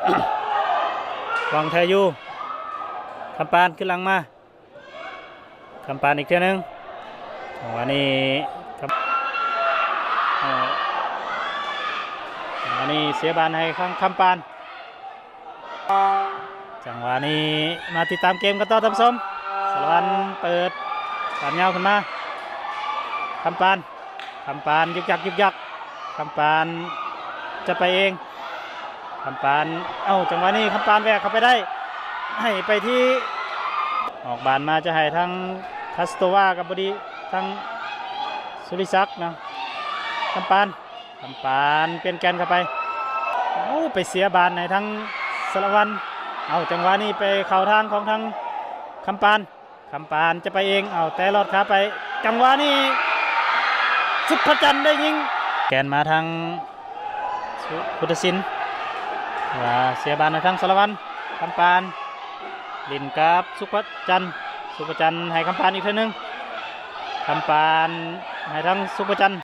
ຫວ່າງແທ້ຢູ່ ຄຳປານຂຶ້ນຫຼັງມາ ຄຳປານອີກເທື່ອໜຶ່ງ ຈັງຫວະນີ້ ຄຳ ເອີ ຈັງຫວະນີ້ເສຍບານໃຫ້ທາງຄຳປານ. ຈັງຫວະນີ້ມາຕິດຕາມເກມກັນຕໍ່ທ່ານຜູ້ຊົມ. ສາລະວັນເປີດບານຍາວຂຶ້ນມາ ຄຳປານ ຄຳປານ ຍຶກຍັກ ຍຶກຍັກ ຄຳປານຈະໄປເອງ ຄຳປານ ເອົ້າ ຈັງຫວະນີ້ຄຳປານແຫວກເຂົ້າໄປໄດ້ ໃຫ້ໄປທີ່ ອອກບານມາຈະໃຫ້ທາງຄາສໂຕວາກັບບໍດີ ທາງສຸລິສັກນະ ຄຳປານ ຄຳປານປ່ຽນແກນເຂົ້າໄປ ໂອ້ ໄປເສຍບານໃຫ້ທາງສາລະວັນ ເອົ້າ ຈັງຫວະນີ້ໄປເຂົ້າທາງຂອງທາງຄຳປານ ຄຳປານຈະໄປເອງ ເອົາແຕ່ລອດຂາໄປ ຈັງຫວະນີ້ສຸພະຈັນໄດ້ຍິງ ແກນມາທາງສຸພຸດທະສິນ ວ່າເສຍບານໃຫ້ທາງສາລະວັນ ຄຳປານຫຼິ້ນກັບສຸພະຈັນ ສຸພະຈັນໃຫ້ຄຳປານອີກເທື່ອໜຶ່ງ ຄຳປານໃຫ້ທາງສຸພະຈັນ